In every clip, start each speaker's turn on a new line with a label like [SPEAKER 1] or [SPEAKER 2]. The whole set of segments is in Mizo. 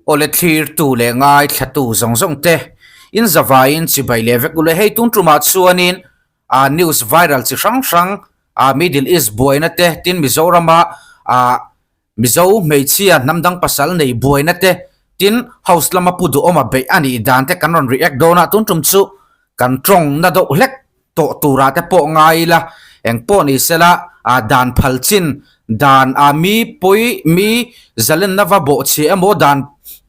[SPEAKER 1] Awle thlirtu leh ngaithlatu zawng zawng te in zavaiin chibai leh vek ule. Hei tun tumah chuanin ah news viral chi hrang hrang ah Middle East buaina te tin Mizorama ah Mizo hmeichhia hnam dang pasal nei buaina te tin House lama pu duhawma beih a nih dan te kan rawn react dawn a, tun tum chu kan tawng na deuh hlek tawh turah te pawh ngai ila, eng pawh ni sela ah dan phal chin dan ah mi pawi mi zalenna va bawh chhia emaw dan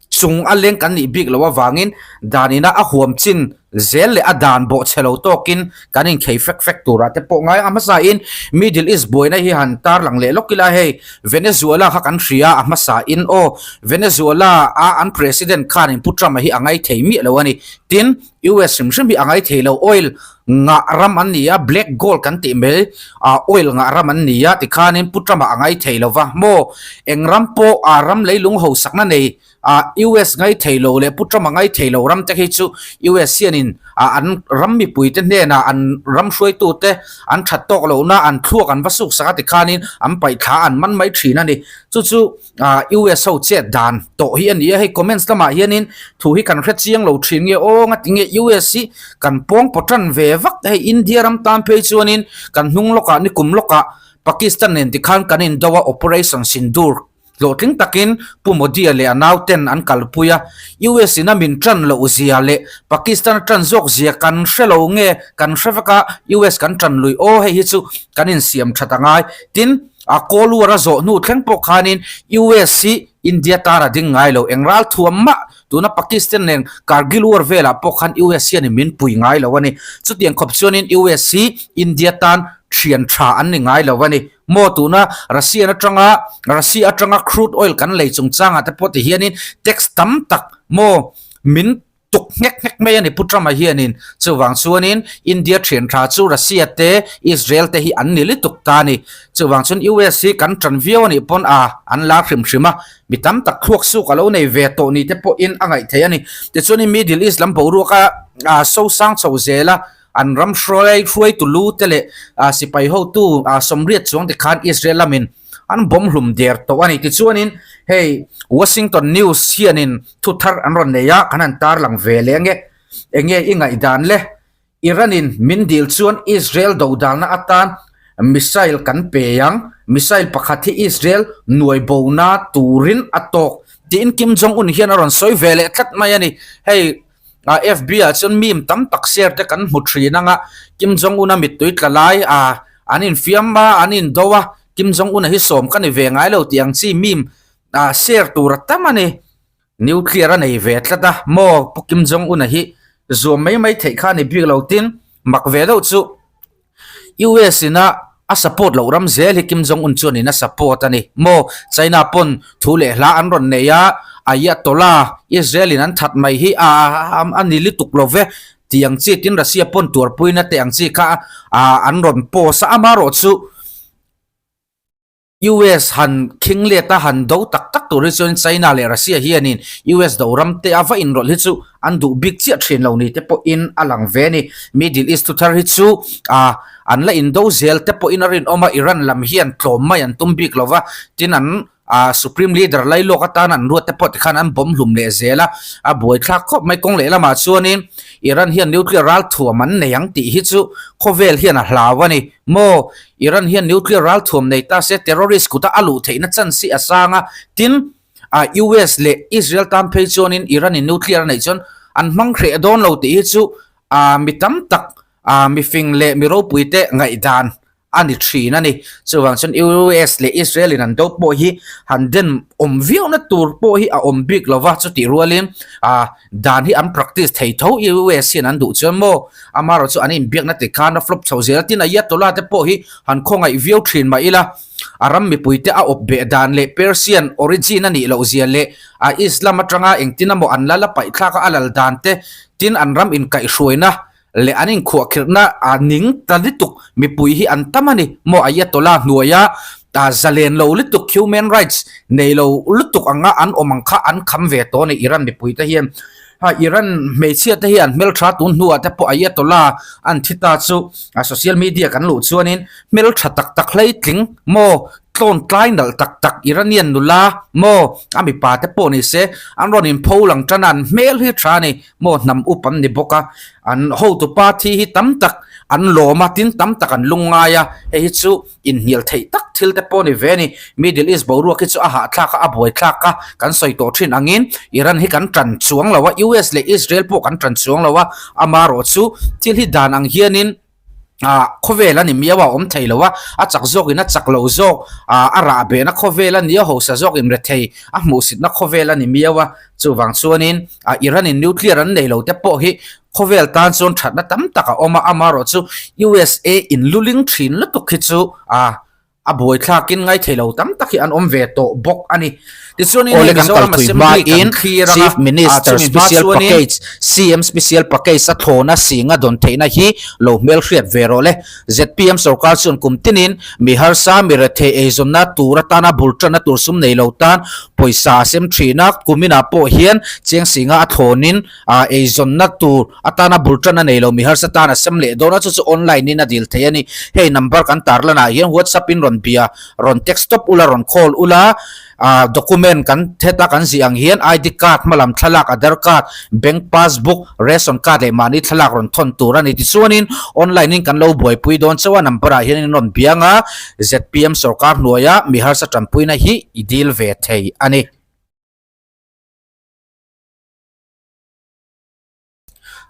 [SPEAKER 1] chung a leng kan nih bik loh avangin dan ina a huam chin zel leh a dan bawh chhe lo tawkin kan inkhei fek fek turah te pawh ngai a hmasa in Middle East buaina hi han tarlang leh lawk ila hei Venezuela kha kan hria a hmasa in aw Venezuela a an president khanin Pu Trump a hi a ngai thei miah lo a ni tin US hrim hrim hi a ngai thei lo oil ngah ram an ni a black gold kan tih mai ah oil ngah ram an ni a tikhanin Pu Trump a a ngai thei lo va maw eng ram pawh ah ram leilung hausakna nei ah US ngai thei lo leh Pu Trump a ngai thei lo ram te khi chu US hianin ah an ram mipui te hnenah an ram hruaitu te an that tawk lohna an thluak an va suk sak a tikhanin an paih thla an man mai thin a ni chu chu ah US ho chet dan tawh hi a ni a hei comments lamah hianin thu hi kan hre chiang lo thin nge aw nga tinge US hi kan pawng paw tan ve vak hei India ram tan phei chuanin kan hnung lawkah nikum lawkah Pakistan nen tikhan kan indo a Operation Sindoor hlawhtling takin Pu Modi-a leh a nauten an kalpui a US in a min tan loh zia leh Pakistan a tan zawk zia kan hre lo nge kan hre vek a US kan tan lui aw hei hi chu kan insiam that a ngai tin A Cold War a zawh hnu thleng pawh khanin US hi India tan a ding ngai lo. Eng ral thuam mah tuna Pakistan nen Kargil War velah pawh khan US hianin min pui ngai lo a ni. Chutiang khawp chuanin US hi India tan thian tha an ni ngai lo a ni. Maw tuna Russian atanga Russia atanga crude oil kan lei chungchangah te pawh ti hianin tax tam tak maw min tuk nghek nghek mai a ni Pu Trump-a hianin. Chuvang chuanin India thian tha chu Russia te, Israel te hi an ni lutuk ta a ni. Chuvang chuan US hi kan tan viau a nih pawn a an lar hrim hrim a, mi tam tak thluak suk a lo nei ve tawh ni te pawhin a ngaih theih a ni. Tichuanin Middle East lam boruak a so sang chho zel a, an ram hruai hruaitu lu te leh sipai hotu sawmriat chuang te khan Israel lamin an bawm hlum der tawh a ni. Tichuanin hei Washington News hianin Thu thar an rawn nei a, kan han tarlang ve leh ange. Enge i ngaihdan le? Iran-in min dil chuan Israel dodalna atan missile kan pe ang, missile pakhat hi Israel nuai bona turin a tawk tiin Kim Jong-un hian a rawn sawi ve leh tlat mai a ni. Hei FB ah chuan meme tam tak share te kan hmu thin anga Kim Jong-un a mittui tla lai a an infiam a, an indo a, Kim Jong-un a hi sawm ka ni ve ngai lo tih ang chi meme Ah share tur a tam a ni. Nuclear a nei ve tlat a maw Pu Kim Jong Un a hi zuam mai mai theih kha a ni bik lo tin mak ve deuh chu US in a a support loh ram zel hi Kim Jong Un chuan in a support a ni maw China pawn thu leh hla an rawn nei a Ayatollah Israel in an that mai hi a a ni lutuk lo ve tih ang chi tin Russia pawn tuarpuina te ang chi kha a an rawn post a amaherawh chu US han khing let a han do tak tak tur hi chuan China leh Russia hianin US do ram te a va inrawlh hi chu an duh bik chiah thin lo ni te pawhin a lang ve a ni. Middle East thuthar hi chu ah an la indo zel te pawhin a rinawm a, Iran lam hian tlawm mai an tum bik lo va, tin an ah Supreme Leader lailawk atan an ruat te pawh tikhan an bawm hlum leh zel a, a buaithlak khawp mai. Kawng lehlamah chuanin Iran hian nuclear ralthuam an nei ang tih hi chu khawvel hian a hlau a ni. Maw? Iran hian nuclear ralthuam nei ta se terrorist kuta a luh theihna chance hi a sang a, tin, US leh Israel tan phei chuanin Iran in nuclear a neih chuan an hmang hreh dawn lo tih hi chu mi tam tak mifing leh mi ropuite ngaihdan a ni thin a ni. Chuvang chuan US leh Israel in an do pawh hi han den awm viauna tur pawh hi a awm bik lo va, chutih rualin Dan hi an practice thei tho US hian an duh chuan maw? Amaherawh chu an inbiakna ti khan a flop chho zel a, tin Ayatollah te pawh hi han khawngaih viau thin mah ila, a ram mipuite a awp beh dan leh Persian origin a nih loh zia leh a Islam atanga engtin emaw an lal a paihthlak a a lal dan te, tin an ram inkaihhruaina leh an inkhuahkhirhna a ning ta lutuk mipui hi an tam a ni maw Ayatollah hnuaia zalen lo lutuk human rights nei lo lutuk anga an awm ang kha an kham ve tawh a ni Iran mipui te hian ha Iran hmeichhia te hi an hmeltha tun hnuah te pawh Ayatollah an thi ta chu a social media kan luh chuanin hmeltha tak tak hleitling maw. Tlawn tlai nalh tak tak Iranian nula maw a mipa te pawh ni se an rawn inpho lang tan a, an hmel hi tha a ni maw hnam up an ni bawk a, an hotupa thi hi tam tak an lawm a tin tam tak an lung ngai a, hei hi chu inhnial theih tak thil te pawh ni ve a ni. Middle East boruak hi chu a hahthlak a, a buaithlak a, kan sawi tawh thin angin Iran hi kan tan chuang lo a, US leh Israel pawh kan tan chuang lo a, amaherawhchu thil hi dan ang hianin ah khawvel a ni miau a awm thei lo a, a chak zawkin a chak lo zawk ah a rah behna khawvel a ni a, hausa zawkin rethei a hmuhsitna khawvel a ni miau a, chuvang chuanin ah Iran in nuclear an nei lo te pawh hi khawvel tan chuan thatna tam tak a awm a, amaherawh chu USA in luling thin lutuk hi chu ah A buaithlakin ngaithei lo tam tak hi an awm ve tawh bawk a ni. Tichuanin hei
[SPEAKER 2] Awle kan
[SPEAKER 1] Mizoram
[SPEAKER 2] kal thui
[SPEAKER 1] Assembly kan
[SPEAKER 2] hmain
[SPEAKER 1] thlir anga,
[SPEAKER 2] Chief
[SPEAKER 1] ah
[SPEAKER 2] Minister
[SPEAKER 1] chumi hma
[SPEAKER 2] Special
[SPEAKER 1] chuanin.
[SPEAKER 2] Package, CM Special Package a thlawna singa dawn theihna hi lo hmelhriat ve rawh le. Zpm sorkar chuan kum tinin mi harsa, mi rethei eizawnna tur atana bul tanna tur sum nei lo tan pawisa a sem thin a, kuminah pawh hian cheng singa a thlawnin Ah, eizawnna tur atana bul tan a nei lo, mi harsa tan a sem leh dawn a, chu chu online in a dil thei a ni. Hei number kan tarlan ah hian WhatsApp in rawn bia, rawn text tawp ula, rawn call ula, ah document kan heta kan zih ang hian ID card, hmalam thlalak, Aadhar card, bank passbook, ration card leh mahni thlalak rawn thawn tur a ni. Tichuanin online in kan lo buaipui dawn chauh a, number ah hian in rawn bia anga zpm sorkar hnuaia mi harsa tanpuina hi i dil ve thei a ni.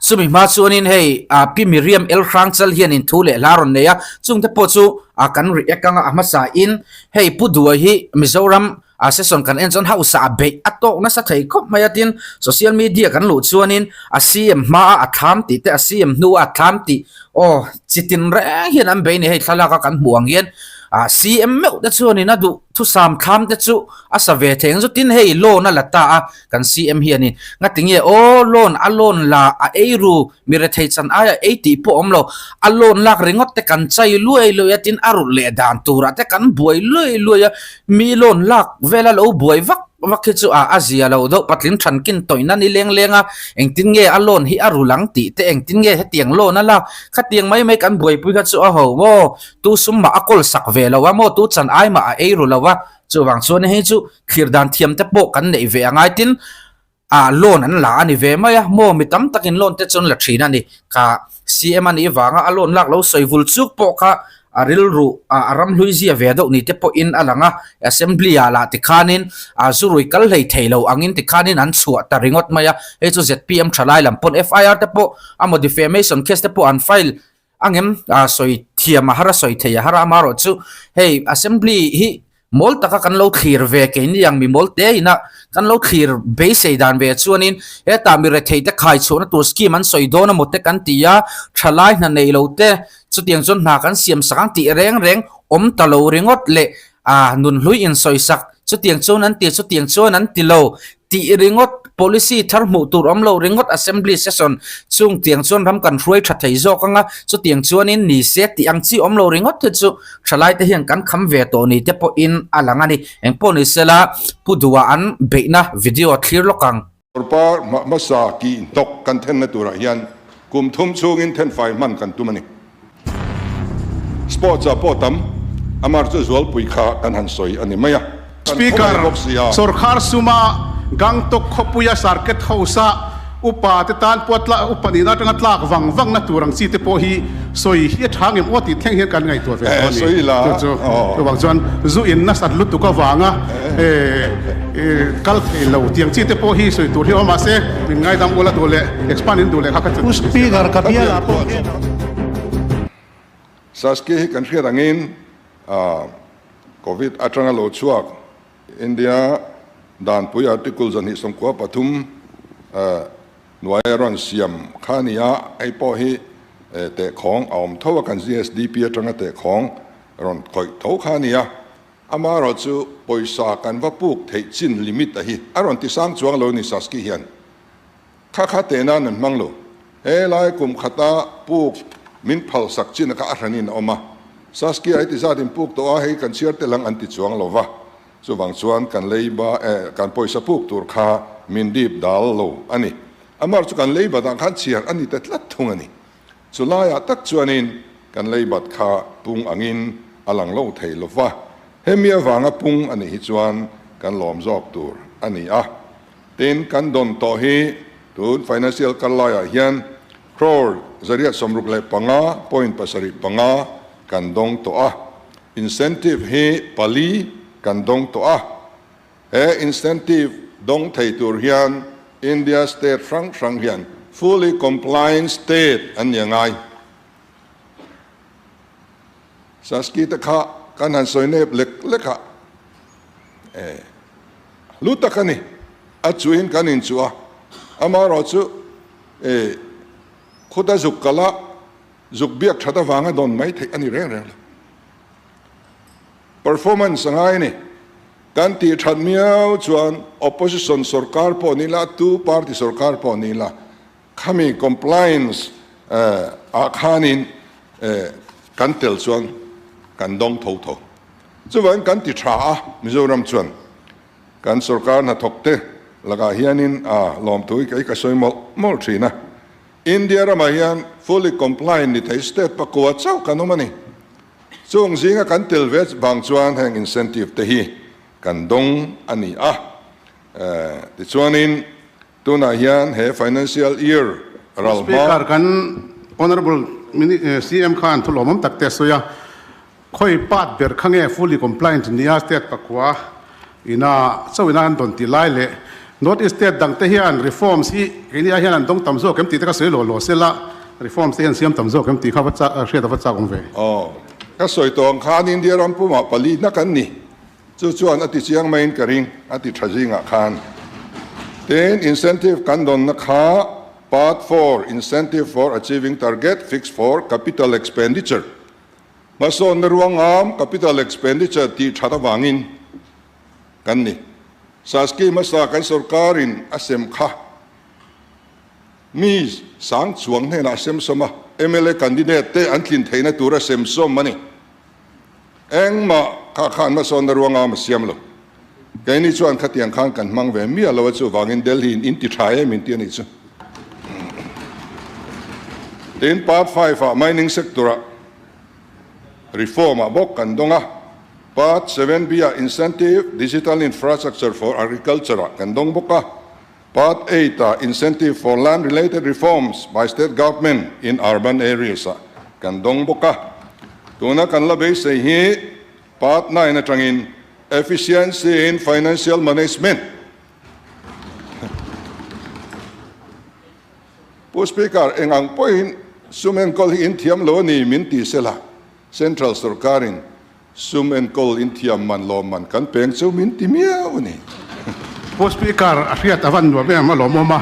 [SPEAKER 2] Chumi hma chuanin hei ah Pi Miriam El Hrangchal hianin thu leh hla rawn nei a, chungte pawh chu ah kan react anga a hmasa in hei Pu Duai hi Mizoram ah session kan en chuan hausa a beih a tawk nasa thei khawp mai a tin social media kan luh chuanin a CM hma a a thlam tih te a CM hnu a a thlam tih aw chi tin reng hian an bei ni hei thlalak a kan hmuh ang hian ah CM meuh te chuanin a duh thusam thlam te chu a sa ve thei ang chu tin hei loan a la ta a. Kan CM hianin ngatinge aw loan a loan la a ei ru mi rethei chan aia ei tih pawh awm lo, a loan lak ringawt te kan chai luai luai a tin a rulh leh dan turah te kan buai luai luai a, mi loan lak vela lo buai vak vak hi chu a a zia lo deuh patling thankin tawihna ni leng leng a, engtin nge a loan hi a rulh ang tih te engtin nge hetiang loan a lak khatiang mai mai kan buaipui kha chu a ho maw tu sum mah a kawl sak ve lo a maw tu chan ai mah a ei ru lo a. Chuvang chuan hei chu thlir dan thiam te pawh kan neih ve a ngai tin ah loan an la a ni ve mai a, maw mi tam takin loan te chuan la thin a ni. Kha CM a nih vanga a loan lak lo sawi vul chuk pawh kha a rilru ah a ramhlui zia ve deuh ni te pawhin a lang a, Assembly ah lah tikhanin ah zurui kal hlei thei lo angin tikhanin an chhuah ta ringawt mai a, hei chu zpm thalai lam pawn FIR te pawh a maw defamation case te pawh an file Angem a sawi thiam a har a sawi thei a har a amaherawh chu hei assembly hi mawl taka kan lo thlir ve keini ang mi mawl te ina kan lo thlir beisei dan ve chuanin hetah mi rethei te khai chhuahna tur scheme an sawi dawn amaw te kan ti a thalai hna nei lo te chutiang chuan hna kan siam sak ang tih reng reng awm ta lo ringawt leh a nunhlui insawisak chutiang chuan an ti chutiang chuan an ti lo Tih ringawt, policy thar hmuh tur awm lo ringawt assembly session chung tiang chuan ram kan hruai tha thei zawk anga chutiang chuanin ni se tih ang chi awm lo ringawt hi chu thalai te hian kan kham ve tawh ni te pawhin a lang a ni. Engpawh ni sela Pu Duha an beihna video thlir lawk ang.
[SPEAKER 3] Sorkar hmasa kih hnawk kan thenna turah hian kum thum chhungin thenfai hman kan tum a ni. Sports ah pawh tam, amar chu zualpui kha kan han sawi a ni mai a. Kan
[SPEAKER 4] Speaker,
[SPEAKER 3] khawngaih bawk si a.
[SPEAKER 4] Sorkar suma Gangtok khawpuia Circuit House-a upa te tan pawh tla upa nihna atanga tlak vang vangna tur ang chi te pawh hi sawi hi a tha ngem aw tih thleng hian kan ngaihtuah ve tawh a ni.
[SPEAKER 3] Sawi la.
[SPEAKER 4] Chu chu chuvang chuan zu in nasat lutuk avanga kal thei lo tiang chi te pawh hi sawi tur hi awm mahse min ngaidam ula duh leh expand in duh leh kha ka chu.
[SPEAKER 5] Pu Speaker, ka bialah pawh hian.
[SPEAKER 3] Saski hi kan hriat angin Covid atanga lo chhuak India danpui Article 293 hnuaia rawn siam kha a ni a, hei pawh hi tehkhawng a awm tho a, kan GSDP atanga tehkhawng rawn khawih tho kha a ni a. Amaherawhchu pawisa kan va puk theih chin limit a hi a rawn tisang chuang lo ni Saski hian. Kha kha teh nan an hmang lo. He lai kum khata puk min phal sak chin kha a hranin a awm a. Saskia heti zat in puk tawh a, hei kan chhiar tel ang an ti chuang lo va. Chuvang chuan kan leiba eh kan pawisa puk tur kha min dip dal lo a ni. Amar chu kan leibat ah khan chhiar a ni ta tlat thung a ni. Chu laiah tak chuanin kan leibat kha pung angin a lang lo thei lo va. Hemi avanga pung a nih hi chuan kan lawm zawk tur a ni a. Tin, kan dawn tawh hi tun financial kal laiah hian crore 165 point 75 kan dawng tawh a. Incentive hi pali kan dawng tawh a. He incentive dawng thei tur hian India state hrang hrang hian fully compliant state an ni a ngai. Saski te kha kan han sawi nep lek lek a, e, hlu tak a ni. A chuhin kan inchuh a, amaherawhchu, e, khuta zuk kal a, zuk biak that avanga dawn mai theih a ni reng reng lo. Performance a ngai a ni. Kan tih that miau chuan opposition sorkar pawh ni la, tu party sorkar pawh ni la, Khami compliance ah khanin kan tel chuan kan dawng tho tho. Chuvangin kan ti tha a, Mizoram chuan kan sorkar hnathawk te lakah hianin a lawmthu hi kei ka sawi mawlh mawlh thin a. India ramah hian fully compliant ni thei state pakua chauh kan awm a ni. Chung zinga kan tel ve vang chuan heng incentive te hi kan dawng a ni a. Tichuanin Tunah hian he financial year ral hma.
[SPEAKER 4] Speaker, kan Honourable CM khan thu lawmawm tak te a sawi a, khawi part ber kha nge fully compliant nia state pakua ina chauh ina an dawn tih lai leh North East state dang te hian reforms hi keini ai hian an dawng tam zawk em tih te ka sawi lawh lawh sela, reforms te hian siam tam zawk em tih kha va chak hriat a va chak awm ve.
[SPEAKER 3] Aw, ka sawi tawh ang khan India ram pumah pali na kan ni. Chu chuan a ti chiang maiin ka ring, a ti tha zingah khan. Tin, incentive kan dawnna kha Part 4, Incentive for Achieving Target Fixed for Capital Expenditure, hmasawnna ruangam capital expenditure tih that avangin kan ni. Saski hmasa kan sorkarin a sem kha mi sang chuang hnenah a sem sawm a, mla candidate te an tlin theihna tura sem sawm a ni. Engmah kha khan hmasawnna ruangam a siam lo. Keini chuan khatiang khan kan hmang ve miah lo a, chuvangin Delhi in inti tha em inti a nih chu. Tin, Part 5 ah mining sector ah reform ah bawk kan dawng a, Part 7 B ah incentive digital infrastructure for agriculture ah kan dawng bawk a, Part 8 ah incentive for land related reforms by state government in urban areas ah kan dawng bawk a. Tuna kan la beisei hi Part 9 atangin efficiency in financial management. Pu Speaker, eng ang pawhin sum enkawl hi in thiam lo a ni min ti sela, Central sorkarin Sum enkawl inthiam man lawm man kan peng chu min ti miau a ni.
[SPEAKER 4] Pu Speaker, a hriat a van nuam em a lawmawm a,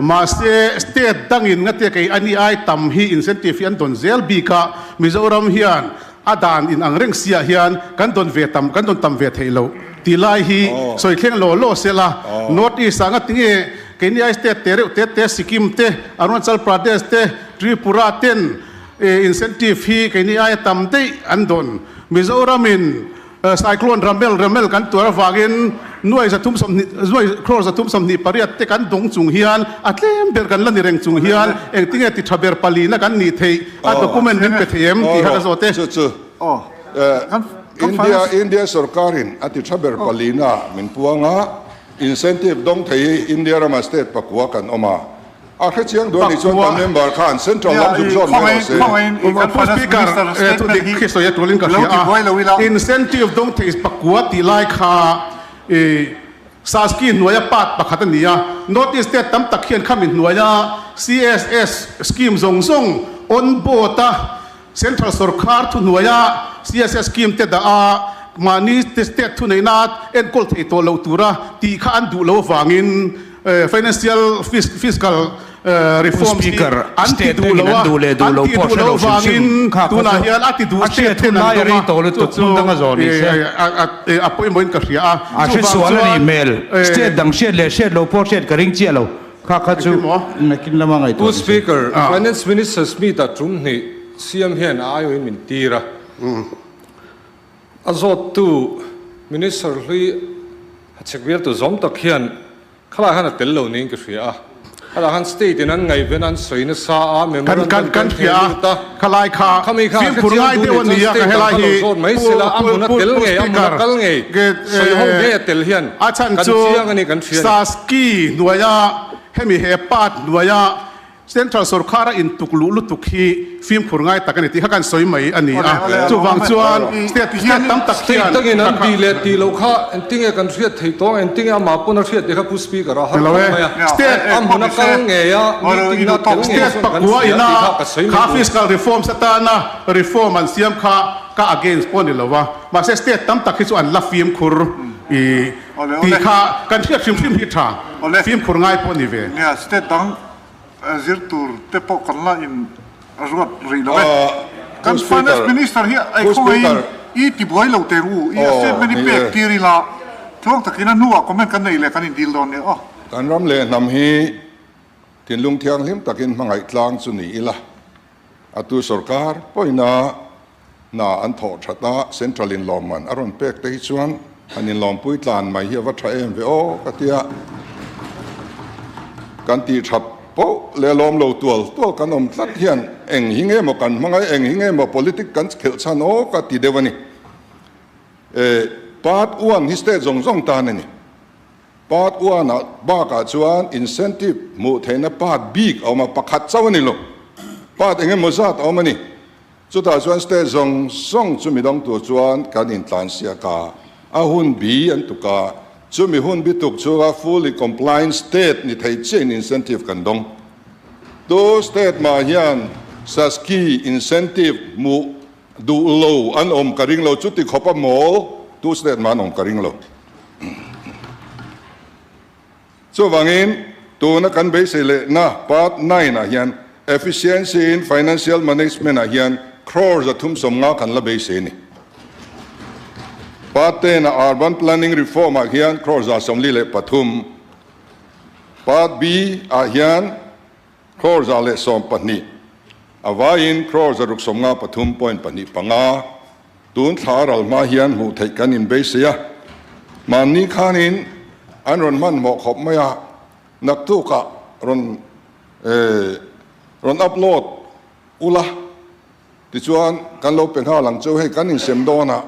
[SPEAKER 4] mahse state dangin ngatia kei a ni ai tam hi incentive hi an dawn zel bik a, Mizoram hian a dan in ang reng siah hian kan dawn ve tam kan dawn tam ve theih loh tih lai hi sawi thleng law law sela, North East ah ngatinge keini ai state te reuh te te Sikkim te, Arunachal Pradesh te, Tripura ten Incentive hi keini aia tam daih an dawn. Mizoramin Cyclone Ramel Ramel kan tuar avangin nuai 320 nuai crore 328 te kan dawng chung hian a tlem ber kan la ni reng chung hian engtinge ti tha ber palina kan nih theih a document min pe thei em tih kha ka zawt e.
[SPEAKER 3] Chu chu India India sorkarin a ti tha ber palina min puang a, incentive dawng thei hi India rama state pakua kan awm a. A hre chiang duh a nih chuan kan member khan Central lam zuk zawn mai rawh se.
[SPEAKER 4] Pu Speaker, thu dik khi sawi a tulin ka hria a, incentive dawng thei pakua tih lai kha Saski hnuaia part pakhat a ni a, North East state tam tak hian khami hnuaia CSS scheme zawng zawng on board a Central sorkar thu hnuaia CSS scheme te dah a mahni state thuneihna enkawl thei tawh loh tura tih kha an duh loh avangin Financial fiscal reforms hi an ti duh lo a, an tih duh loh avangin tunah hian a ti duh state ten an dawng a, chu chu a pawimawhin ka hria a.
[SPEAKER 5] A hresual a nih hmel. State dang hriat leh hriat lo pawh hriat ka ring chiah lo. Kha kha chu nakin lama ngaihtuah
[SPEAKER 6] Pu Speaker, Finance Minister Smith-a tum hnih siam hian a aiawhin min tir a. A zawttu Minister hlui hachhek vialtu zawm tak hian Khalai khan a tel lo niin ka hria a. Khalah khan state in an ngaihven an sawi nasa a,
[SPEAKER 4] Kan kan
[SPEAKER 6] memorandum
[SPEAKER 4] kan
[SPEAKER 6] kan
[SPEAKER 4] hria
[SPEAKER 6] theh lut a.
[SPEAKER 4] Khalai kha
[SPEAKER 6] Khami kha a
[SPEAKER 4] fimkhur
[SPEAKER 6] hrechiang
[SPEAKER 4] ngai
[SPEAKER 6] duh
[SPEAKER 4] deuh
[SPEAKER 6] nih
[SPEAKER 4] a ni
[SPEAKER 6] chuan
[SPEAKER 4] a, ka
[SPEAKER 6] state
[SPEAKER 4] helai
[SPEAKER 6] dang kha lo
[SPEAKER 4] hi
[SPEAKER 6] zawt mai
[SPEAKER 4] Pu
[SPEAKER 6] sela, a
[SPEAKER 4] Pu
[SPEAKER 6] hmun a
[SPEAKER 4] Pu
[SPEAKER 6] tel
[SPEAKER 4] Pu
[SPEAKER 6] ngei, a hmun a
[SPEAKER 4] Speaker
[SPEAKER 6] kal ngei,
[SPEAKER 4] ge
[SPEAKER 6] sawi ho ngei a tel hian
[SPEAKER 4] a chhan
[SPEAKER 6] kan
[SPEAKER 4] chu
[SPEAKER 6] chiang a ni kan hria a ni.
[SPEAKER 4] Saski hnuaia hemi he part hnuaia Central sorkar a intuk luh lutuk hi fimkhur ngai tak a ni tih kha kan sawi mai a ni a. Chuvang chuan state state tam tak
[SPEAKER 6] State
[SPEAKER 4] hian
[SPEAKER 6] dangin
[SPEAKER 4] kha
[SPEAKER 6] an
[SPEAKER 4] kha
[SPEAKER 6] tih leh tih loh kha engtinge kan hriat theih tawng, engtinge amah pawn a hriat tih kha Pu Speaker a har
[SPEAKER 4] Ni lo
[SPEAKER 6] khawp
[SPEAKER 4] e.
[SPEAKER 6] mai a.
[SPEAKER 4] State
[SPEAKER 6] A hmun a kal ngei a, meeting na tel ngei
[SPEAKER 4] State
[SPEAKER 6] chuan kan
[SPEAKER 4] pakua
[SPEAKER 6] hria
[SPEAKER 4] ina
[SPEAKER 6] tih kha ka sawi mai
[SPEAKER 4] kha
[SPEAKER 6] duh.
[SPEAKER 4] fiscal reforms atana reform an siam kha ka against pawh a ni lo a. Mahse state tam tak hi chu an la fimkhur i tih kha kan hriat hrim hrim hi tha. Fimkhur ngai pawh a ni ve.
[SPEAKER 7] Nia, state dang Zir tur te pawh kan la in ruat rih lo e. Kan Finance Minister hi ei khawngaihin i ti buai lo teh u, i a statement hi pek tir ila tluang takin a hnuah comment kan nei leh kan in dil dawn nia aw.
[SPEAKER 3] Kan ram leh hnam hi thinlung thianghlim takin hmangaih tlang chu ni ila, a tu sorkar pawhin a Hna an thawh that a, Central in lawmman a rawn pek te hi chuan han inlawmpui tlan mai hi a va tha em ve aw ka ti a. Kan tih that poh leh lawm lo tual tual kan awm tlat hian eng hi nge maw kan hmang a, eng hi nge maw politic kan khelh chhan aw ka ti deuh a ni. Part one hi state zawng zawng tan a ni. Part one ah bakah chuan incentive hmuh theihna part bik a awm a, pakhat chauh a ni lo. Part eng emaw zat a awm a ni. Chutah chuan state zawng zawng chu midang tur chuan kan intlansiak a, a hun bi an tuk a, chumi hun bi tuk chunga fully compliant state ni thei chiahin incentive kan dawng. Tu state mah hian SASCI incentive hmuh duh lo an awm ka ring lo, chuti khawp a mawl tu state mah an awm ka ring lo. Chuvangin, tuna kan beisei lehna Part nine ah hian Efficiency in Financial Management ah hian crore 350 kan la beisei a ni. Part ten ah Urban Planning Reform ah hian crore 143, Part B ah hian Crore 112, a vaiin crore 653 point pahnih panga tun thla ral hma hian hmuh theih kan inbeisei a. Mahni khanin an rawn hmanhmawh khawp mai a, naktukah rawn rawn upload ula tichuan kan lo pe nghal ang chu, hei kan insem dawn a,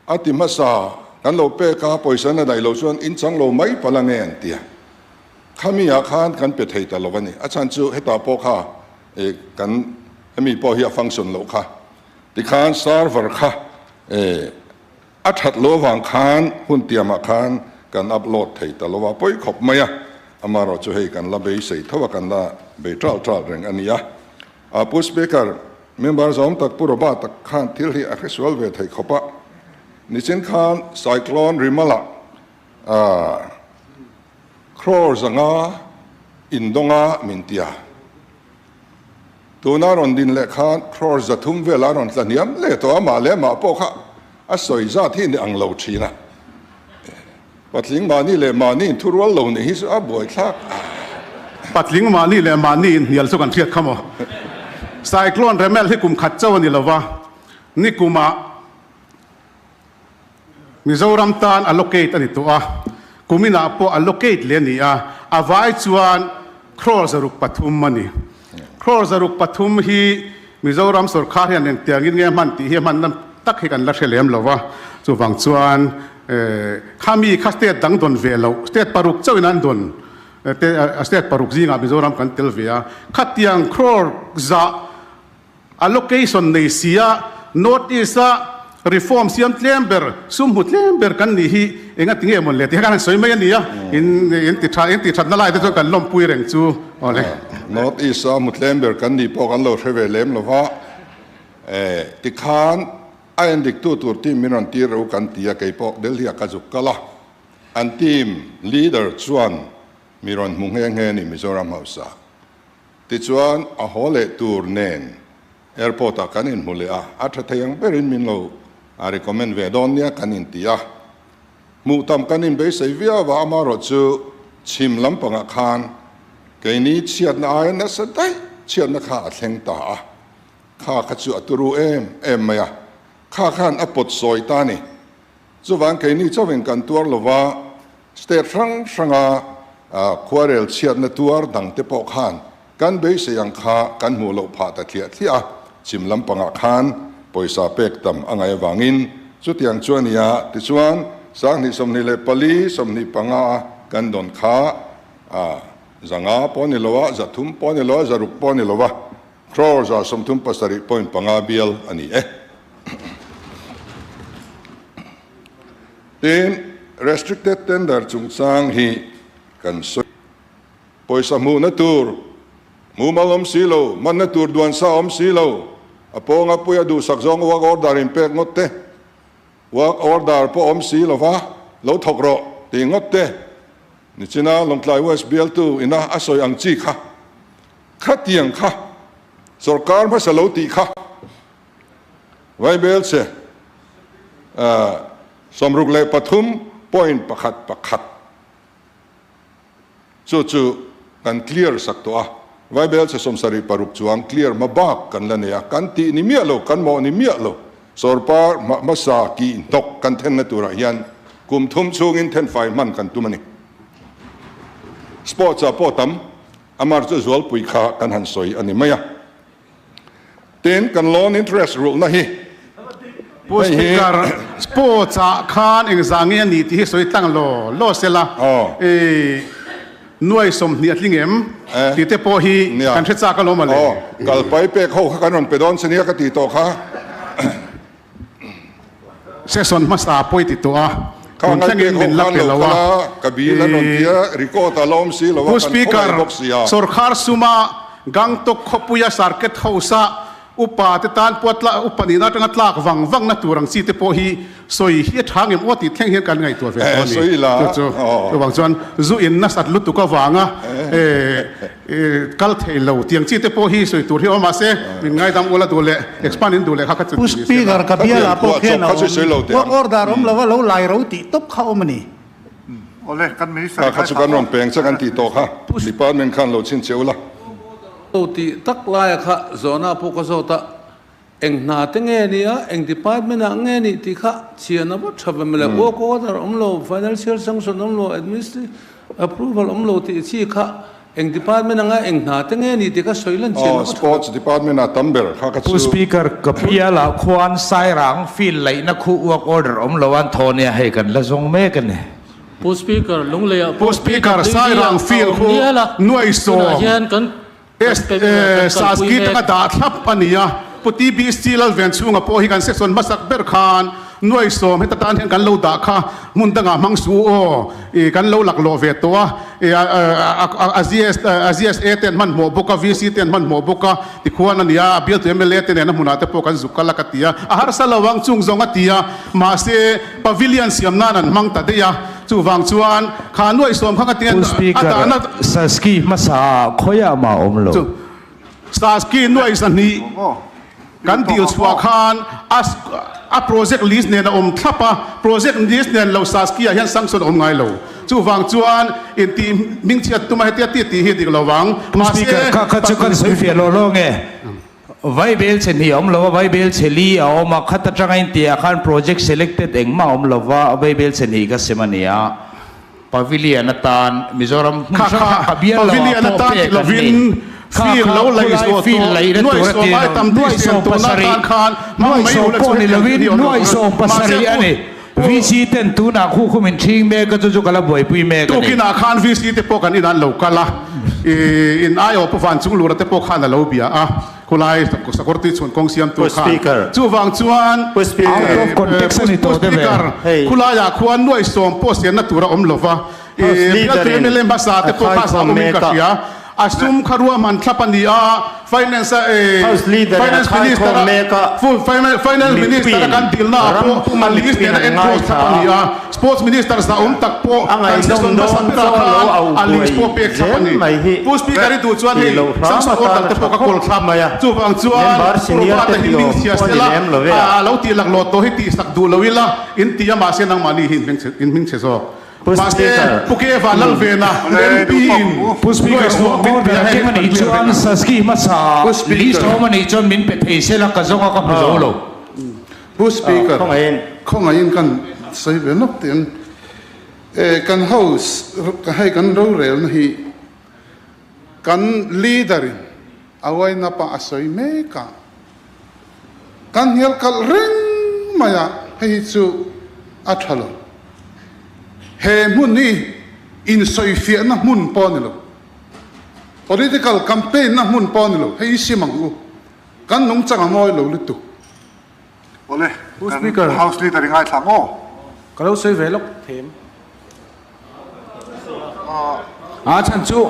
[SPEAKER 3] A ti hmasa, kan lo pek a, pawisa na daih lo chuan in chang lo mai palh ange an ti a. Khami ah khan kan pe thei ta lo a ni. A chhan chu hetah pawh kha eh kan hemi pawh hi a function loh kha. Tikhan server kha eh a that lo avang khan hun tiamah khan kan upload thei ta lo a, pawi khawp mai a. Amaherawh chu hei kan la beisei tho a, kan la bei ṭal ṭal reng a ni a. A Pu Speaker, member zawm tak Pu Robert tak khan thil hi a hresual ve thei khawp a. Nichin khan Cyclone Rimala crore 500 indawnga min ti a. Tuna rawn din leh khan crore 300 vela rawn tla hniam leh tawh a, mah leh mah pawh kha a sawi zat hi ni ang lo thin a. Patling mahni leh mahni in thurual lo nih hi chu a buaithlak.
[SPEAKER 4] Patling mahni leh mahni in hnial chu kan hriat kha maw? Cyclone Remal hi kum khat chauh a ni lova, nikumah Mizoram tan allocate a ni tawh a, kuminah pawh allocate leh a ni a, a vai chuan crore 603 a ni. Crore 603 hi Mizoram sorkar hian engtiangin nge hman tih hi a hmanna tak hi kan la hre lem lo va, chuvang chuan khami kha state dang dawn ve loh, state paruk chauhin an dawn, state paruk zingah Mizoram kan tel ve a, khatiang crore zah allocation nei sia North East a reform siam tlem ber, sum hmu tlem ber kan nih hi enga ti nge mawn le tih kha kan han sawi mai a ni a, in ti tha, in ti thatna lai te chuan kan lawmpui reng chu aw le.
[SPEAKER 3] North East a hmu tlem ber kan nih pawh kan lo hre ve lem lo va, tikhan a endiktu tur team min rawn tir reuh kan ti a, kei pawh Delhi ah ka zuk kal a, an team leader chuan mi rawn hmu nghe nghe a ni Mizoram House ah. Tichuan a haw leh tur nen airport ah kan inhmu leh a, a tha thei ang berin min lo a recommend ve dawn nia kan inti a. Hmuh tam kan inbeisei viau a, amaherawh chu chhim lampangah khan keini chhiatna aia nasa daih chhiatna kha a thleng ta a, kha kha chu a turu em em mai a, kha khan a pawt sawi ta a ni. Chuvang keini chauhin kan tuar lova state hrang hranga. Khuarel chhiatna tuar dangte pawh khan kan beisei ang kha kan hmuh loh phah ta thliah thliah a, chhim lampangah khan pawisa pek tam a ngaih avangin chutiang chu a ni a, tichuan 2024 25 a kan dawn kha 500 pawh a ni lo a, 300 pawh a ni lo a, 600 pawh a ni lo a, crore 137.5 bial a ni e. Tin, restricted tender chungchang hi kan sawi. Pawisa hmuhna tur mumal awm si lo, manna tur duan sa awm si lo, a pawnga puia duhsak zawng work order in pek ngawt te, work order pawh awm si lova lo thawk rawh tih ngawt te, nichina Lawngtlai West bialtu ina a sawi ang chi kha, khatiang kha sorkar hmasa lo tih kha. Vaibelchhe 63.11 chu chu kan clear sak tawh a, Vaibelchhe 76 chuang clear hma bak kan la nei a, kan tih ni miah lo, kan mawh ni miah lo, sawrkar hmasa kih hnawk kan thenna turah hian kum thum chhungin thenfai hman kan tum a ni. Sports ah pawh tam, amar chu zualpui kha kan han sawi a ni mai a. Tin, kan loan interest rulhna hi
[SPEAKER 4] Pu
[SPEAKER 3] hei hi.
[SPEAKER 4] Speaker, sports ah khan engzah nge a nih tih hi sawi tlang law law sela, i nuai 20 a tling em tih te pawh hi kan hre chak alawm a le.
[SPEAKER 3] Aw, kal pai pek ho kha kan rawn pe dawn che nia ka ti tawh kha.
[SPEAKER 4] Session hmasa pawi ti tawh a, tun thlengin min la pe lo a. Pu Speaker, sawrkhar suma Gangtok khawpuia Circuit House-a upa te tan pawh upa nihna atanga tlak vang vangna tur ang chi te pawh hi sawi hi a tha ngem aw tih thleng hian kan ngaihtuah ve tawh a ni. Chu chu chuvang chuan zu in nasat lutuk avanga Kal thei lo tiang chi te pawh hi sawi tur hi awm mahse min ngaidam ula duh leh expand in duh leh kha kha chu
[SPEAKER 8] Pu Speaker ka bial ah pawh khian a awm work order awm lova lo lai ro tih tawp kha awm a ni.
[SPEAKER 7] Awle kan minister
[SPEAKER 3] Kha kha chu kan rawn peng che kan tih tawh kha department khan lo chhin che ula.
[SPEAKER 9] Lo tih tak laia kha zawhna pawh ka zawt a, eng hna te nge ni a, eng department ah nge nih tih kha chian a va tha ve mawle, work order awm lo, financial sanction awm lo, administrative approval awm lo tih chi kha eng department anga eng hna te nge nih tih kha sawi lan chian a va tha ve.
[SPEAKER 3] Sports department ah tam ber kha kha
[SPEAKER 5] Pu
[SPEAKER 3] chu.
[SPEAKER 5] Speaker, ka bial ah khuan Sairang field laihna khu work order awm lo an thaw nia hei kan la zawng mek a ni.
[SPEAKER 10] Pu Speaker, Lunglei ah
[SPEAKER 4] Pu
[SPEAKER 10] pawh
[SPEAKER 4] Speaker,
[SPEAKER 10] PWD ah
[SPEAKER 4] Sairang
[SPEAKER 10] a
[SPEAKER 4] field
[SPEAKER 10] awm
[SPEAKER 4] khu
[SPEAKER 10] nial a,
[SPEAKER 4] nuai
[SPEAKER 10] tunah
[SPEAKER 4] sawm.
[SPEAKER 10] hian kan
[SPEAKER 4] Saski taka dah thlap a ni a, Pu TBC Lalvenchhunga pawh hi kan section hmasak ber khan nuai sawm heta tan hian kan lo dah kha hmun dangah hmang suh u aw, ih kan lo laklawh ve tawh a, ih a GSA te an hmanhmawh bawk a, VC te an hmanhmawh bawk a, tikhuan a ni a, a bialtu mla te nena hmunah te pawh kan zuk kal a ka ti a, a harsa lo ang chung zawng a ti a, mahse pavilion siam nan an hmang ta daih a. Chuvang chuan kha nuaih sawm kha ka ti
[SPEAKER 5] Pu
[SPEAKER 4] a
[SPEAKER 5] Speaker,
[SPEAKER 4] dahna.
[SPEAKER 5] Saski hmasa ah khawiah mah awm lo.
[SPEAKER 4] Chu Saski nuaih 2 kan dil chhuah khan a a project list nen a awm thlap a, project list nen lo Saski ah hian sanction a awm ngai lo. Chuvang chuan intih hmingchhiat tuma hetia ti tih hi dik lo vang.
[SPEAKER 5] Pu Speaker,
[SPEAKER 4] Mahse
[SPEAKER 5] kha kha chu kan sawi fiah lawh lawng e. Vaibel chhe hnih a awm lo a, vaibel chhe li a awm a, khat atanga inti ah khan project selected engmah a awm lo va, vaibel chhe hnih ka sem a ni a, pavilion atan Mizoram hmun
[SPEAKER 4] Kha
[SPEAKER 5] hrang
[SPEAKER 4] kha
[SPEAKER 5] hrang ka bial lo ah
[SPEAKER 4] pavilion
[SPEAKER 5] pawh
[SPEAKER 4] atan
[SPEAKER 5] pek
[SPEAKER 4] ti
[SPEAKER 5] an ni.
[SPEAKER 4] lovin
[SPEAKER 5] Kha
[SPEAKER 4] field
[SPEAKER 5] kha
[SPEAKER 4] lo laih
[SPEAKER 5] khulai
[SPEAKER 4] zawh
[SPEAKER 5] field
[SPEAKER 4] tawh
[SPEAKER 5] laihna
[SPEAKER 4] nuaih
[SPEAKER 5] tur a
[SPEAKER 4] sawm
[SPEAKER 5] ti
[SPEAKER 4] ai
[SPEAKER 5] lo,
[SPEAKER 4] tam tih
[SPEAKER 5] nuaih
[SPEAKER 4] siam
[SPEAKER 5] sawm
[SPEAKER 4] tawhna
[SPEAKER 5] pasarih,
[SPEAKER 4] atan khan hmang
[SPEAKER 5] nuaih
[SPEAKER 4] mai
[SPEAKER 5] sawm
[SPEAKER 4] ula
[SPEAKER 5] pawh
[SPEAKER 4] chu
[SPEAKER 5] ni
[SPEAKER 4] hetiang
[SPEAKER 5] lovin
[SPEAKER 4] hi awm lo
[SPEAKER 5] nuaih
[SPEAKER 4] tur a
[SPEAKER 5] sawm
[SPEAKER 4] mahse
[SPEAKER 5] pasarih a
[SPEAKER 4] pu
[SPEAKER 5] ni.
[SPEAKER 4] pu
[SPEAKER 5] VC ten tunah khu khu min ṭhing mek a, chu chu ka la buaipui mek a ni.
[SPEAKER 4] Tukinah khan VC te pawh kan inah an lo kal a, ih in aiawh pu Van Chunglura te pawh khan a lo bia a. Khulai sakawr tui chhun kawng siamtu
[SPEAKER 11] Pu
[SPEAKER 4] khan
[SPEAKER 11] Speaker.
[SPEAKER 4] chuvang chuan
[SPEAKER 11] Pu Speaker.
[SPEAKER 5] Out of context a ni
[SPEAKER 4] Pu
[SPEAKER 5] tawh deuh e.
[SPEAKER 4] Speaker
[SPEAKER 11] Hei.
[SPEAKER 4] khulaiah khuan nuai sawm pawh sianna tur a awm lo va,
[SPEAKER 11] House
[SPEAKER 4] ih
[SPEAKER 11] Leader
[SPEAKER 4] bialtu
[SPEAKER 11] in
[SPEAKER 4] mla hmasa
[SPEAKER 11] a
[SPEAKER 4] te pawh kha
[SPEAKER 11] khaikhawm
[SPEAKER 4] awmin ka
[SPEAKER 11] mek a.
[SPEAKER 4] hria. A sum kha ruahman thlap a ni a, Finance a eh
[SPEAKER 11] House Leader in a
[SPEAKER 4] Finance Minister
[SPEAKER 11] khaikhawm
[SPEAKER 4] a
[SPEAKER 11] mek a.
[SPEAKER 4] full Finance Minister a
[SPEAKER 11] Mipuiin
[SPEAKER 4] kan dilna ah
[SPEAKER 11] ram
[SPEAKER 4] pawh
[SPEAKER 11] puma
[SPEAKER 4] a list
[SPEAKER 11] mipuiin
[SPEAKER 4] nen a
[SPEAKER 11] an
[SPEAKER 4] enclose
[SPEAKER 11] ngaithla
[SPEAKER 4] thlap a ni
[SPEAKER 11] a.
[SPEAKER 4] a. Sports Minister zah awm tak pawh
[SPEAKER 11] A
[SPEAKER 4] kan
[SPEAKER 11] ngaihnawm
[SPEAKER 4] session hmasa
[SPEAKER 11] dawn
[SPEAKER 4] berah
[SPEAKER 11] chaw
[SPEAKER 4] khan
[SPEAKER 11] lo au
[SPEAKER 4] a list
[SPEAKER 11] buai
[SPEAKER 4] pawh pek thlap a
[SPEAKER 11] zel
[SPEAKER 4] ni.
[SPEAKER 11] mai hi
[SPEAKER 4] Pu Speaker i duh chuan
[SPEAKER 11] tih
[SPEAKER 4] hei
[SPEAKER 11] loh hram
[SPEAKER 4] sanction
[SPEAKER 11] atan
[SPEAKER 4] order
[SPEAKER 11] a
[SPEAKER 4] te
[SPEAKER 11] tha
[SPEAKER 4] pawh ka
[SPEAKER 11] khawp
[SPEAKER 4] kawl thlap.
[SPEAKER 11] mai a.
[SPEAKER 4] Chuvang chuan
[SPEAKER 11] Member senior
[SPEAKER 4] Robert-a
[SPEAKER 11] te
[SPEAKER 4] hi
[SPEAKER 11] tih
[SPEAKER 4] hming
[SPEAKER 11] awm
[SPEAKER 4] chhia
[SPEAKER 11] pawh a ni
[SPEAKER 4] sela
[SPEAKER 11] lem lo ve a.
[SPEAKER 4] a lo tih laklawh tawh hi tihsak duh lo ila in ti a mahse nangmahni hi in hming chhe zawk.
[SPEAKER 11] Pu
[SPEAKER 4] Mahse
[SPEAKER 11] Speaker.
[SPEAKER 4] Pu Keva Lalvena MP in
[SPEAKER 5] Pu Speaker,
[SPEAKER 4] nuai sawm min
[SPEAKER 5] order
[SPEAKER 4] pe a hei
[SPEAKER 5] keng a
[SPEAKER 4] kan
[SPEAKER 5] nih
[SPEAKER 4] clear
[SPEAKER 5] chuan
[SPEAKER 4] vek ang.
[SPEAKER 5] Saski hmasa
[SPEAKER 3] Pu Speaker.
[SPEAKER 5] list awm a nih chuan min pe thei sela ka zawng a ka hmu zo lo.
[SPEAKER 12] Pu Speaker,
[SPEAKER 11] Khawngaihin.
[SPEAKER 12] khawngaihin kan sawi ve nawk teh ang.
[SPEAKER 4] Kan House hei kan rorelna hi kan leader in a uainap a a sawi mek a, kan hnial kalh reng mai a, hei hi chu a tha lo. He hmun hi insawifiahna hmun pawh a ni lo, political campaign na hmun pawh a ni lo, hei hi sim ang u, kan nungchang a mawi lo lutuk.
[SPEAKER 7] Awle,
[SPEAKER 11] Pu
[SPEAKER 7] kan
[SPEAKER 11] Speaker.
[SPEAKER 7] House Leader i ngaithla ang aw.
[SPEAKER 11] Ka lo sawi ve lawk them. A chhan chu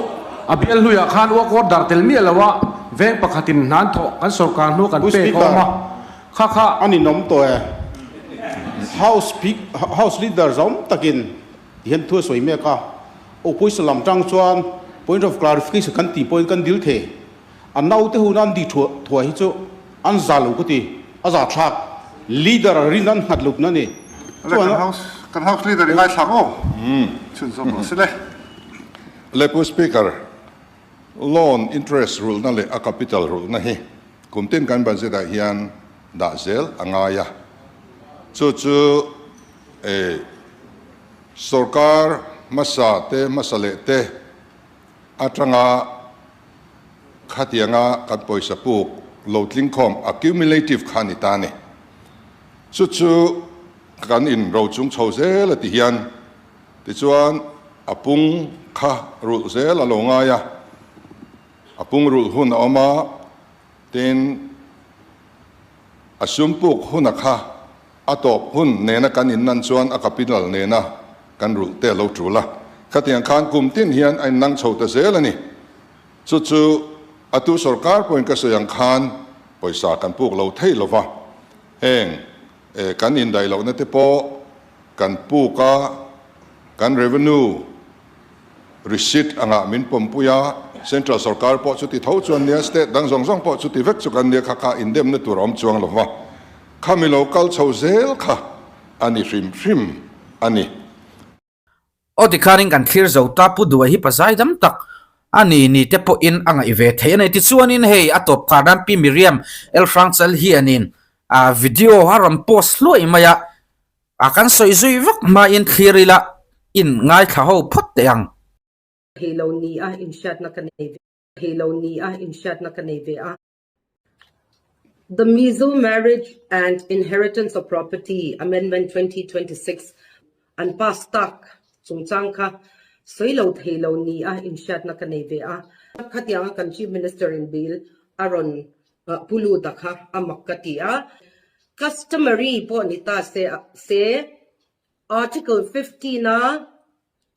[SPEAKER 11] a bial hluiah khan work order tel miah lo a, veng pakhatin hnan thawh kan sorkar hnu kan
[SPEAKER 12] Pu
[SPEAKER 11] pek a
[SPEAKER 12] Speaker,
[SPEAKER 11] awm a, kha kha.
[SPEAKER 12] A ninawm tawh e. House House Leader zawm takin tihian thu a sawi mek a, Opposition lam tang chuan point of clarification kan tih pawhin kan dil thei. A naute hun an tih thuah thuah hi chu an za lo ka ti, a za thlak. Leader a rin an nghat lut na ni.
[SPEAKER 7] Le kan house kan house leader i ngaithla ang aw. Chhunzawm rawh se le.
[SPEAKER 3] Le Pu Speaker, loan interest rulhna leh a capital rulhna hi kum tin kan budget ah hian dah zel a ngai a. Chu chu eh sorkar hmasa te hmasa leh te atanga Khatianga kan pawisa puk lo tling khawm accumulative kha a ni ta a ni. Chu chu kan in ro chung chho zel a ti hian tichuan a pung kha rulh zel a lo ngai a, a pung rulh hun a awm a, tin a sum puk huna kha A tawp hun nena kan innan chuan a capital nena kan rulh te a lo tul a. Khatiang khan kum tin hian a innang chho ta zel a ni. Chu chu a tu sorkar pawhin ka sawi ang khan pawisa kan puk lo thei lo va. Heng kan indaih lohna te pawh kan puk a, kan revenue receipt angah min pawmpui a, central sorkar pawh chuti tho chuan nia, state dang zawng zawng pawh chuti vek chu kan nia kha kha indemna tur a awm chuang lo va. Khami lo kal chho zel kha a ni hrim hrim a ni.
[SPEAKER 2] Aw tikhanin kan thlir zo ta Pu Duai hi pazai dam tak a ni ni te pawhin a ngaih ve thei a ni. Tichuanin hei a tawp kar nan Pi Miriam Elhrangchal hianin a video a rawn post hluai mai a, a kan sawi zui vak hmain thlir ila in ngaithla ho phawt teh ang.
[SPEAKER 13] Thei lo ni a inhriatna ka nei ve thei lo ni a inhriatna ka nei ve a. The Mizo Marriage and Inheritance of Property Amendment 2026 an pass tak chungchang kha sawi lo thei lo ni a inhriatna ka nei ve a. Khatianga kan Chief Minister in bill a rawn pu lut a kha a mak ka ti a. Customary pawh ni ta se se Article 15 a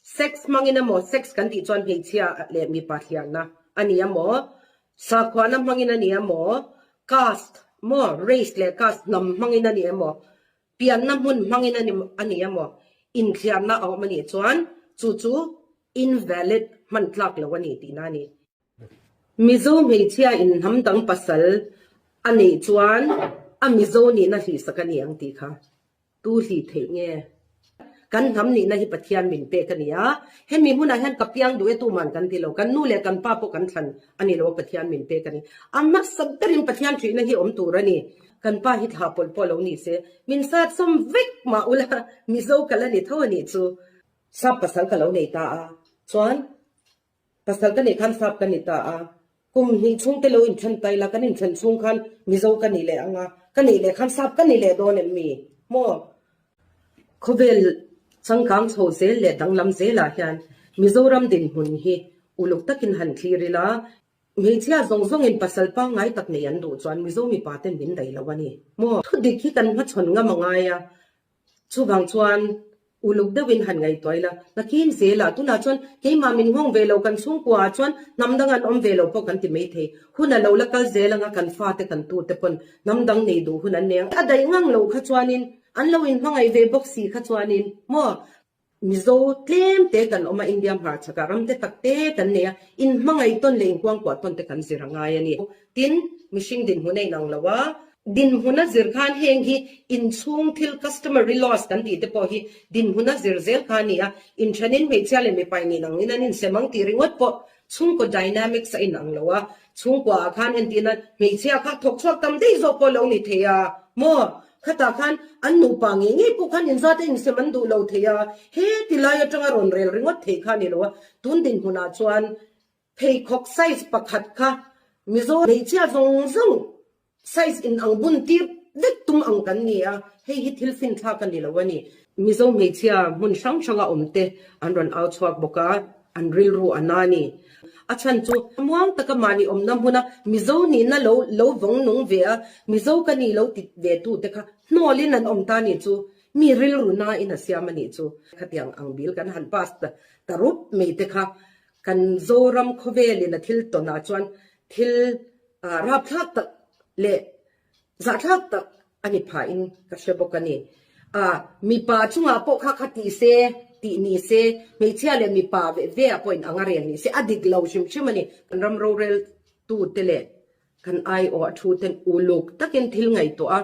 [SPEAKER 13] Sex hmangin emaw, sex kan tih chuan hmeichhia leh mipa thliarna a ni emaw, sakhuana hmangin a ni emaw, caste maw, race leh caste hnam hmangin a ni emaw, pianna hmun hmangin a ni a ni emaw, inthliarna a awm a nih chuan chu chu invalid hman tlak lo a ni tihna a ni. Mizo hmeichhia in hnam dang pasal a neih chuan a Mizo nihna hlihsak a ni ang tih kha. Tu hlih theih nge? Kan hnam nihna hi Pathian min pek a ni a, hemi hmunah hian ka piang duh e tuman kan ti lo, kan nu leh kan pa pawh kan thlan a ni lo a, Pathian min pek a ni. A hmasa berin Pathian thihna hi awm tur a ni. Kan pa hi thla pawlh pawh lo ni se, min sat sawm vek mah ula, Mizo ka la ni tho a nih chu. Sap pasal ka lo nei ta a, chuan Pasal ka nih khan sap ka ni ta a, kum hnih chhung te lo inthen ta ila, kan inthen chhung khan Mizo ka ni leh ang a, ka nih leh khan sap ka ni leh dawn em mi? Maw? Khawvel changkang chho zel leh danglam zelah hian Mizoram dinhmun hi uluk takin han thlir ila, hmeichhia zawng zawngin pasal pangngai tak nei an duh chuan Mizo mipa ten min daih lo a ni maw? Thudik hi kan hmachhawn ngam a ngai a, Chuvang chuan uluk deuhin han ngaihtuah ila, nakin zelah tunah chuan keimah min nghawng ve lo kan chhungkuaah chuan hnam dang an awm ve lo pawh kan ti mai thei. Hun a lo la kal zel anga kan fate kan tute pawn hnam dang nei duh hun an nei ang. A daih ngang loh kha chuanin an lo inhmangaih ve bawk si kha chuanin maw Mizo tlem te kan awm a, India hmarchhakah ram te tak te kan nei a, inhmangaih tawn leh inkuangkuah tawn te kan zir a ngai a ni. Tin, mihring dinhmun a inang lo a, dinhmun a zir khan heng hi inchhung thil customary laws kan tih te pawh hi dinhmun a zir zel kha a ni a, inthenin hmeichhia leh mipa in inangin an insem ang tih ringawt pawh chhungkaw dynamics a inang lo a, chhungkuaah khan entirna hmeichhia kha thawk chhuak tam daih zawk pawh lo ni thei a maw? Khatah khan an nupa ngei ngei pawh khan inzat a insem an duh lo thei a, he ti lai atanga rawn rel ringawt thei kha a ni lo a, tun dinhmunah chuan pheikhawk size pakhat kha Mizo hmeichhia zawng zawng Size in ang bun tir vek tum ang kan ni a, hei hi thil finthlak a ni lo a ni. Mizo hmeichhia hmun hrang hranga awm te an rawn au chhuak bawk a, an rilru a na a ni. A chhan chu muang taka mahni awmna hmuna Mizo nihna lo lo vawng nung ve a, Mizo ka ni lo ti ve tu te kha hnawlin an awm ta ni chu mi rilru na in a siam a nih chu. Khatiang ang bil kan han pass ta rup mai te kha kan Zoram khawvelin a thil tawnah chuan thil Rapthlak tak leh zahthlak tak a ni phahin ka hre bawk a ni. Mipa chungah pawh kha kha ti se, tih ni se, hmeichhia leh mipa ve ve ah pawhin anga rel ni se, a dik lo hrim hrim a ni. Kan ram roreltute leh kan aiawh a thu ten uluk takin thil ngaihtuah a,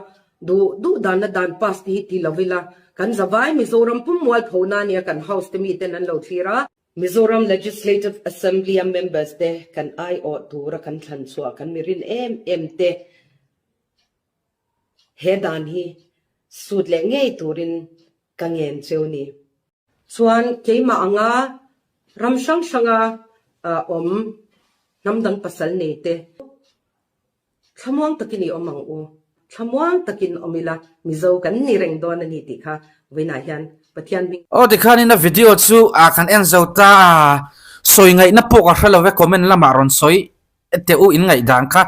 [SPEAKER 13] duh duh danna dan pass te hi ti lo ila, kan zavai Mizoram pum mualphona nia kan House te miten an lo thlir a. Mizoram Legislative Assembly-a members te kan aiawh tura kan thlan chhuah kan mi rin em em te he dan hi sut leh ngei turin ka ngen cheu ni. Chuan keimah anga ram hrang hranga awm hnam dang pasal nei te Thlamuang takin i awm ang u. Thlamuang takin awm ila, Mizo kan ni reng dawn a ni tih kha vawiinah hian Pathian hming.
[SPEAKER 2] Aw tikhanin a video chu a kan en zo ta a, sawi ngaihna pawh ka hre lo e comment lamah rawn sawi teh u in ngaihdan kha.